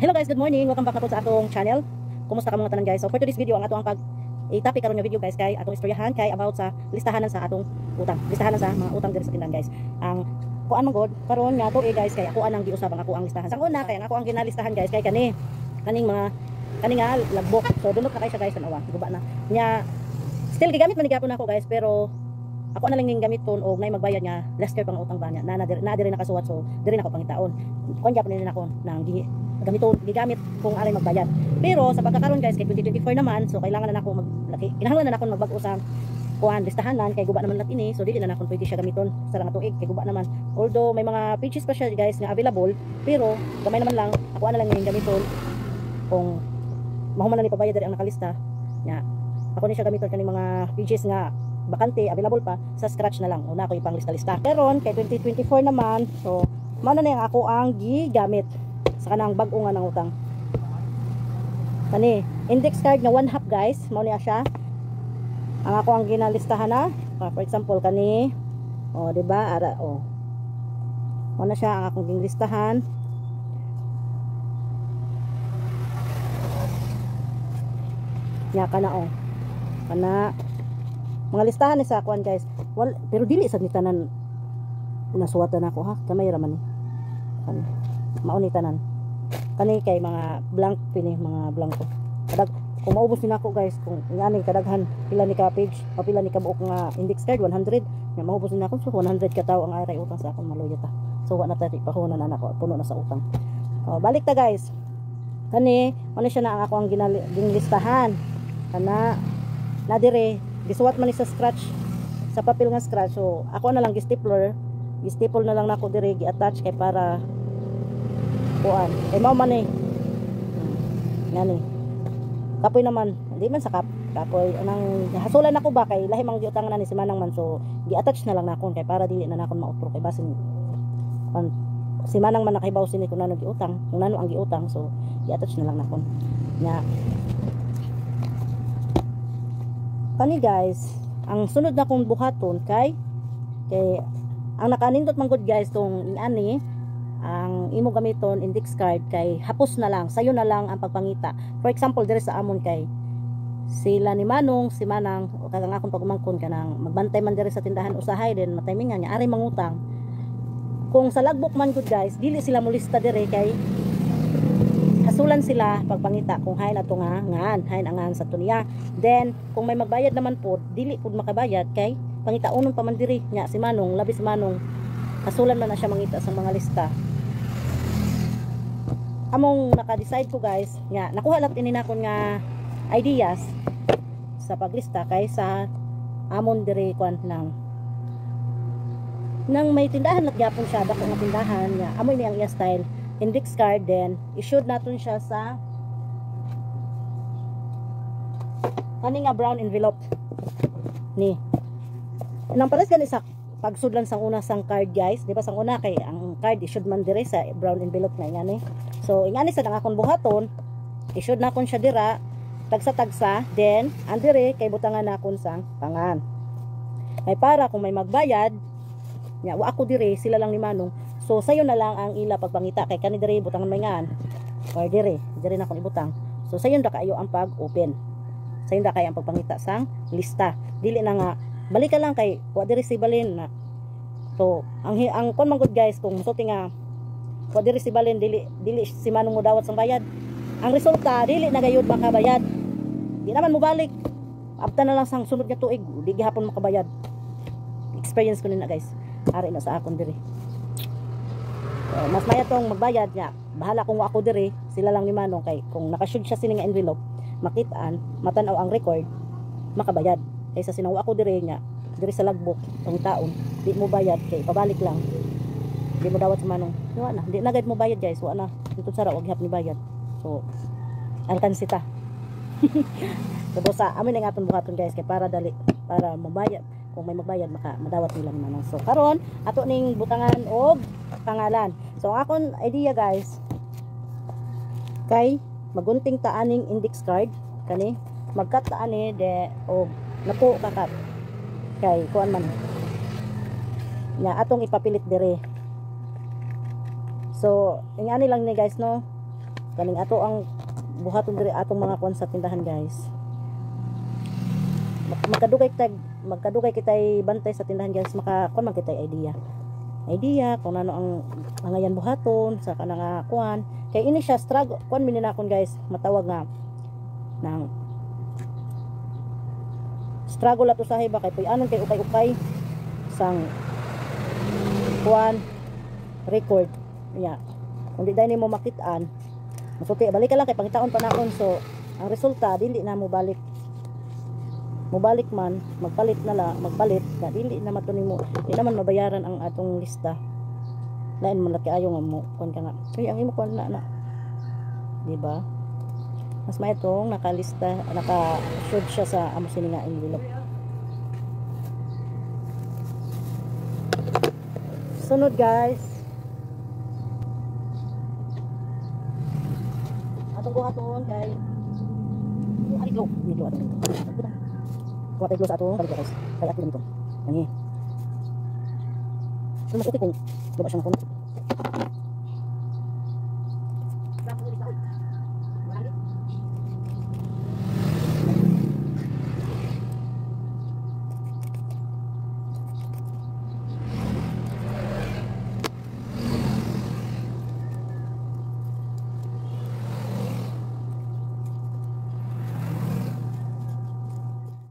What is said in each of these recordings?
Hello guys, good morning. Welcome back na po sa atong channel. Kumusta ka mga tanan, guys? So for today's video, ang ato ang pag i-topic karon nga video, guys, kay atong istoryahan kay about sa listahanan sa atong utang. Listahanan sa mga utang diri sa tindahan, guys. Ang kuan man god karon nga tuig, guys, kay ako anang giusab ang ako ang listahan. Sa una kay ang ako ang ginalistahan, guys, kay kani kaning mga kani nga logbook. So dunot na kay siya, guys, tanawa. Guba na. Nya still gigamit man gihapon ako, guys, pero ako na lang ning gamiton og nay magbayad nga last year pang utang ba niya na na diri, na diri nakasuwat, so diri na ako pangitaon kuan gyapon ni nako nang gi gamiton gigamit kung alay magbayad. Pero sa pagkakaron, guys, kay 2024 naman, so kailangan na nako maglaki, kinahanglan na nako magbag-o sa kuan listahanan kay guba naman lat ini, so dili na nako pwede siya gamiton sa nga tuig kay guba naman. Although may mga pages pa siya, guys, nga available, pero gamay naman lang. Ako na lang ning gamiton kung mahuman na ni pabayad diri ang nakalista nya, ako ni siya gamiton kaning mga pages nga bakante, available pa, sa scratch na lang una ako ipang lista-lista. Karon kay 2024 naman, so mao na yung ako ang gigamit sa kanang bag-o nga ng utang. Kani index card nga 1/2, guys, mao niya siya ang ako ang ginalistahan na. For example kani, oh, di ba, ara, oh, mao na siya ang akong ginlistahan nya. Kana, oh, kana mga listahan ni sa kuan, guys. Wal, pero dili sa ni tanan nasuwatan ako ha, kamay ra man ni. Kani mao ni tanan, kani kay mga blank pini, mga blanko. Kadag kung maubos ni nako, guys, kung ngani kadaghan, pila ni ka page o pila ni ka buok nga index card, 100 nya maubos ni nako, so 100 ka tawo ang aray utang sa akong, maluya ta. So wa na ta pahunan na nako, puno na sa utang. Oh, balik ta, guys. Kani ano siya na ang ako ang ginlistahan. Kana na dire gisuwat man ni sa scratch, sa papel nga scratch, so ako na lang gi-stapler, gi-staple na lang nako dire, gi-attach kay para kuan eh mao man eh. Ngani kapoy naman, hindi man sa kapoy anang hasulan ako ba kay lahi mang giutangan ni si Manang man, so gi-attach na lang nako kay para dili na nakon mautro kay basin kuan si Manang man nakahibaw sini kung nano giutang, kung nano ang giutang, so gi-attach na lang nakon nya. Kani guys, ang sunod na kong buhaton kay kay ang nakanindot man gud, guys, tong ani ang imo gamiton index card kay hapos na lang, sayo na lang ang pagpangita. For example, dire sa amon kay sila ni Manong, si Manang o kag ang akong pagumangkon kanang magbantay man dire sa tindahan usahay din matimingan niya ari mangutang. Kung sa logbook man gud, guys, dili sila molista dire kay hasulan sila pagpangita kung hain ato nga ngan, hain ang ngan sa tunya. Then kung may magbayad naman po, dili pud makabayad kay pangitaunon pa man diri nya. Si Manong, labi si Manong, hasulan man na siya mangita sa mga lista. Among naka-decide ko, guys, nga nakuha lang ini nakon nga ideas sa paglista kay sa amon diri kuan lang nang may tindahan lat gyapon siya, dako nga tindahan nga amoy ni ang iya style index card. Then issued naton siya sa kani nga brown envelope ni nang pares gani sa pagsudlan sang una sang card, guys, di ba? Sang una kay ang card issued man dire sa brown envelope nga ingani. So ingani sa ang akong buhaton, issued nakon siya dira tagsa-tagsa, then ang dire kay butangan nakon sang pangan kay para kung may magbayad nya wa ako dire, sila lang ni Manong, so sayo na lang ang ila pagpangita kay kani dire butangan may ngan or dire dire na kon ibutang. So sayon ra kaayo ang pag-open, sayon ra kay ang pagpangita sang lista, dili na nga balik ka lang kay wa diri si balin na. So ang kon man gud, guys, kung musulti nga wa diri si balin, dili dili si Manong mo dawat sang bayad, ang resulta dili na gayud makabayad, di naman mo balik, abta na lang sang sunod nga tuig di gihapon makabayad. Experience ko nina, guys, ari na sa akon diri. So, mas maya tong magbayad nga bahala kung wa ako diri, sila lang ni Manong, kay kung nakashoot siya sini nga envelope, makitaan, matan-aw ang record, makabayad kaysa sinawa ako diri nga diri sa logbook pangitaon di mo bayad kay pabalik lang di mo dawat sa Manong. Wa na, di na gid mo bayad, guys, wa na tungtod sara wag gihapon ni bayad. So alkansi ta. So sa amin ang atong buhaton, guys, kay para dali, para mabayad kung may magbayad, maka madawat nila ni Manong. So karon ato ning butangan og pangalan. So ang akon idea, guys, kay magunting ta aning index card kani, magkat ta ani de og napo kakat kay kuan man nya atong ipapilit dire. So ingani lang ni, guys, no. Kaning ato ang buhaton diri atong mga kuan sa tindahan, guys. Magkadugay kitay bantay sa tindahan, guys, maka kuan man kitay idea. Idea kung ano ang angayan buhaton sa kanang kuan. Kay ini siya struggle kuan mi nakon, guys, matawag nga nang struggle ato usahay ba kay puy-anon kay ukay-ukay sang kuan record niya. Kung di dai nimo makit-an, masulti balik ka lang kay pangitaon pa nakon, so ang resulta dili na mo balik. Mobalik man, magpalit na la, magpalit na dili na mato nimo, di naman mabayaran ang atong lista. Lain man laki ayo nga mo kuan ka nga. Kay ang imo kuan na na. Di ba? Mas may itong nakalista, naka-shoot siya sa amo sini nga envelope. Sunod, guys. Atong buhaton kay ay glow, ni glow ato. Kuha tayo glow sa atong balik, guys. Kay ato nito. Kani. So mas okay kung luba siya nga.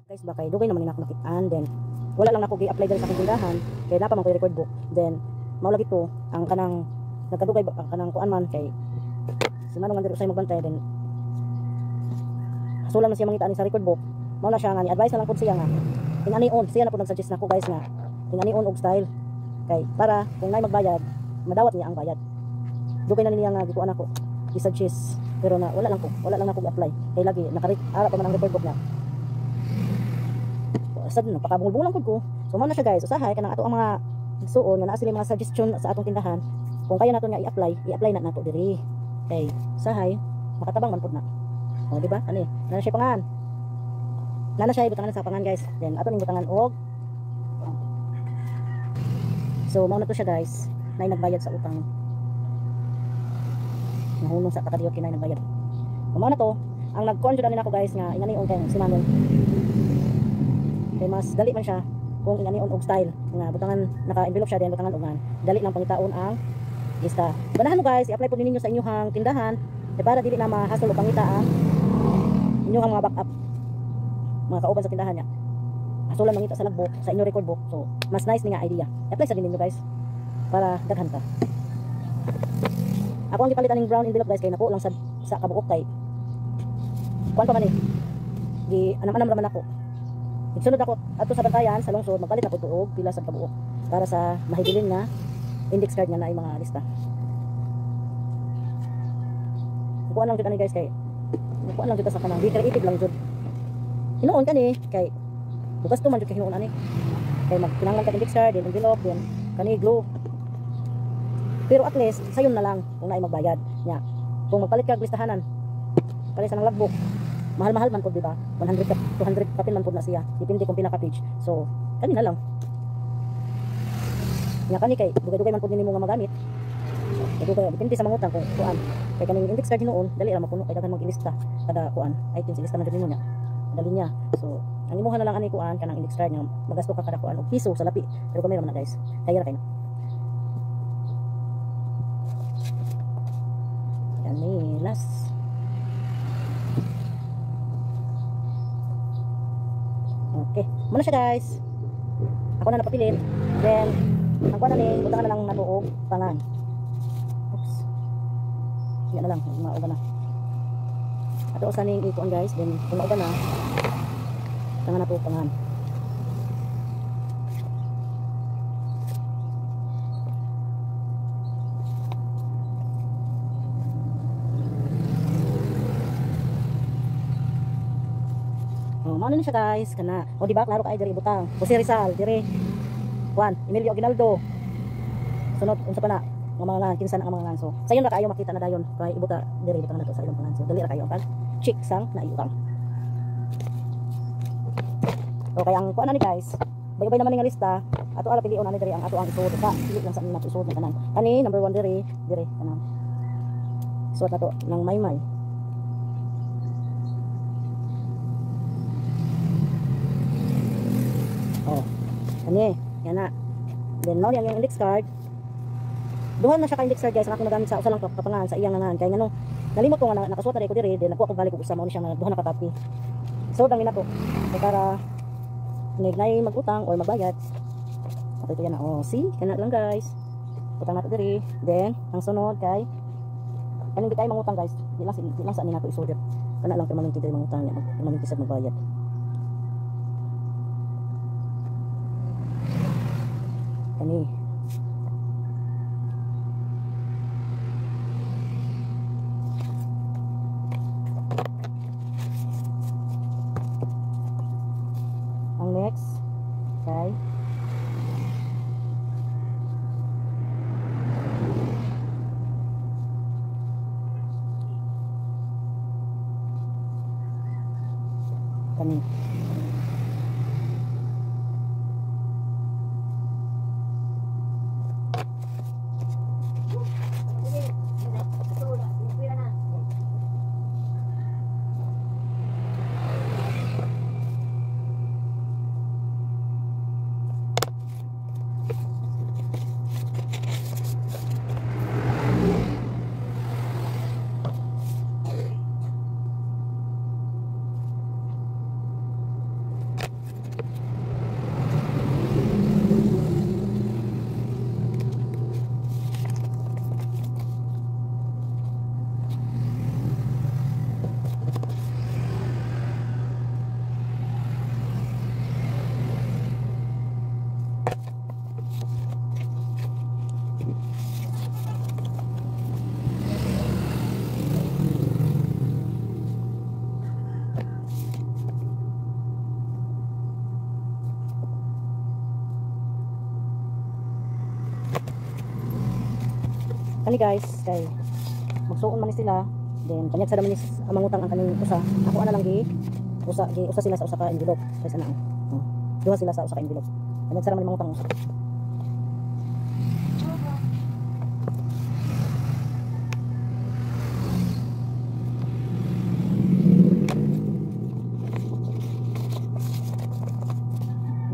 Guys, ba kay dugay naman ni nako nakitaan, then wala lang nako gi-apply diri sa akong tindahan kay napa man koy record book, then mao lagi to ang kanang nagkadugay ba ang kanang kuan man kay si Manong nga diri usay magbantay, then hasulan man siya mangita ani sa record book. Mao na siya nga ni advice na lang pud siya nga ingani on siya na pud nagsuggest nako, guys, nga ingani on og style kay para kung nay magbayad madawat niya ang bayad. Dugay na niya nga gikuan ako i-suggest pero na wala lang ko, wala lang nako gi-apply kay lagi naka ara pa man ang record book niya. Sad no pakabungol-bungol lang pud ko. So mao na siya, guys, usahay kanang ato ang mga igsuon nga naa sila mga suggestion sa atong tindahan, kung kaya nato nga i-apply, i-apply na nato diri kay usahay makatabang man pud na. O di ba? Ani na siya pangan, na siya ibutangan sa pangan, guys, then ato ning butangan og. So mao na to siya, guys, nay nagbayad sa utang, nahunong sa takadiyot kinay nagbayad. So, mao na to ang nagkuan jud ani nako, guys, nga ingani on kay si Manong kay mas dali man siya kung ingani on og style nga butangan naka-envelope siya, then butangan og ngan dali lang pangitaon ang lista. Ganahan mo, guys, i-apply po ninyo sa inyong tindahan kay para dili na ma-hassle og pangita ang inyong mga backup, mga kauban sa tindahan niya. Hasulan mangita sa logbook, sa inyong record book. So mas nice ni nga idea. I-apply sa ninyo, guys, para daghan ka. Ako ang gipalit aning brown envelope, guys, kay nako lang sa kabuok kay kuan pa man eh. Gi anam-anam ra man ako. Nagsunod ako adto sa bantayan sa lungsod, magpalit ako tuog pila sa kabuok para sa mahibilin nga index card nga naay mga lista. Kuan lang jud ani, guys, kay kuan lang jud ta sa kanang be creative lang jud. Hinuon kani kay bukas to man jud kay hinuon ani. Kay magkinahanglan ka index card, then envelope, then kani glue. Pero at least sayon na lang kung naay magbayad nya. Kung magpalit ka og listahanan, palit sa nang logbook, mahal-mahal man pud, di ba? 100 ka, 200 kapin man pud na siya. Depende kung pila ka page. So, kani na lang. Nya kani kay dugay-dugay man pud nimo nga magamit. Dugay depende sa mangutang kung kuan. Kay kaning index card hinuon, dali ra mapuno kay daghan mag-ilista kada kuan. Items ilista man jud nimo nya. Dali niya. So, ang imuha na lang ani kuan kanang index card nga magasto ka kada kuan og piso sa lapi. Pero gamay ra man na, guys. Kaya ra kay na. Kani last. Okay, muna siya, guys. Ako na napapilit. Then, ang kuan na ni, butangan na lang nato og pangan. Oops. Yan na lang, mauga na. Ato usa ning ikuan, guys, then kung mauga na, butangan na to pangan. Oh, mao na siya, guys, kana. O di ba klaro kay diri ibutang. Jose Rizal diri. Juan Emilio Aguinaldo. Sunod unsa pa na nga mga ngan, kinsa na ang mga ngan. So sayon ra kaayo makita na dayon kay ibuta diri, ibutang na to sa ilang pangan. So dali ra kayo ang pag check sang naiutang. Okay, ang kuan na ni, guys. Bay-bay naman ni nga lista. Ato ara pilion ani diri ang ato ang isuod sa pili lang sa nato isuod na tanan. Kani number 1 diri, diri kanang. Suwat na to ng maymay. Oh, kani, yan na. Then mao yang index card. Duha na siya ka index card guys, ang akong nagamit sa usa lang kapangalan sa iyang ngalan kay ngano nalimot ko nga nakasuot na ko diri, then nakuha ko balik og usa, mao ni siya nga duha na ka copy. So lang ni nako kay para nay magutang or magbayad. Okay, ito yan na. Oh, see? Kana lang guys. Utang nato diri. Then ang sunod kay kaning di kay mangutang guys. Di lang sa ani nato isulod. Kana lang permanente diri mangutang niya, permanente sad magbayad. Kani. Ang next kay kani. Kani guys, kay magsuon man ni sila, then kanyag sa naman ni ang mangutang ang kaning usa. Ako ana lang gi usa sila sa usa ka envelope. Kay sana. Oh. Duha sila sa usa ka envelope. Kanyag sa naman ni mangutang usa.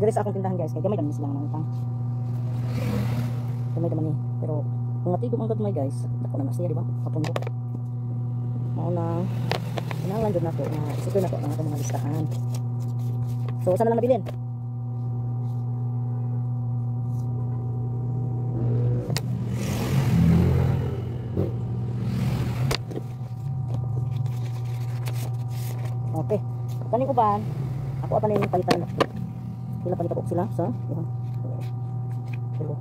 Diri sa akong tindahan guys, kay gamay naman sila mangutang. Gamay naman ni, pero kung matigom ang gagmay guys, dako na siya, di ba? Kapundo. Mao na kinahanglan jud nako na isipin nako ang atong mga listahan. So usa na lang nabilin. Okay. Kaning uban, ako pa ning palitan. Pila palit ako sila sa duha. Tulo.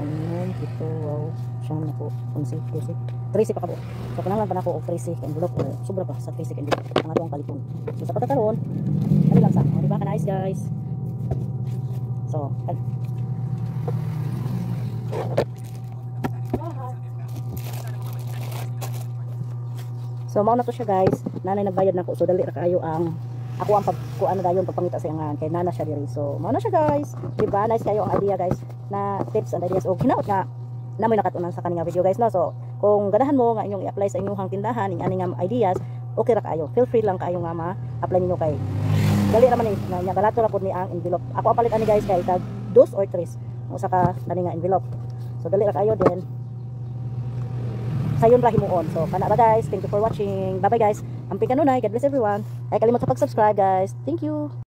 Anim, pito, wow, siyam na po, 11, 12, 13 pa ka buok. So kinahanglan pa nako og 13 ka envelope or sobra pa sa 13 ka envelope ang atong paliton. So sa pagkakaroon, kani lang sa, oh, di ba ka nice guys? So, so mao na to siya guys. Nanay nagbayad nako, so dali ra kaayo ang ako ang pagkuan na dayon pagpangita sa iyangan kay nana siya diri. So mao na siya guys. Di ba nice kayo ang idea guys na tips and ideas og hinaot nga namoy nakatunan sa kaning video guys, no. So kung ganahan mo nga inyong i-apply sa inyong tindahan ing ani nga ideas, okay ra kaayo. Feel free lang kaayo nga ma-apply ninyo kay dali ra man ni na nya barato ra pud ni ang envelope. Ako ang palit ani guys kay tag 2 or 3 usa ka kani nga envelope. So dali ra kaayo then sayon ra himuon. So kana ra guys, thank you for watching. Bye bye guys. Amping kanunay. God bless everyone. Ay kalimot sa pag-subscribe guys. Thank you.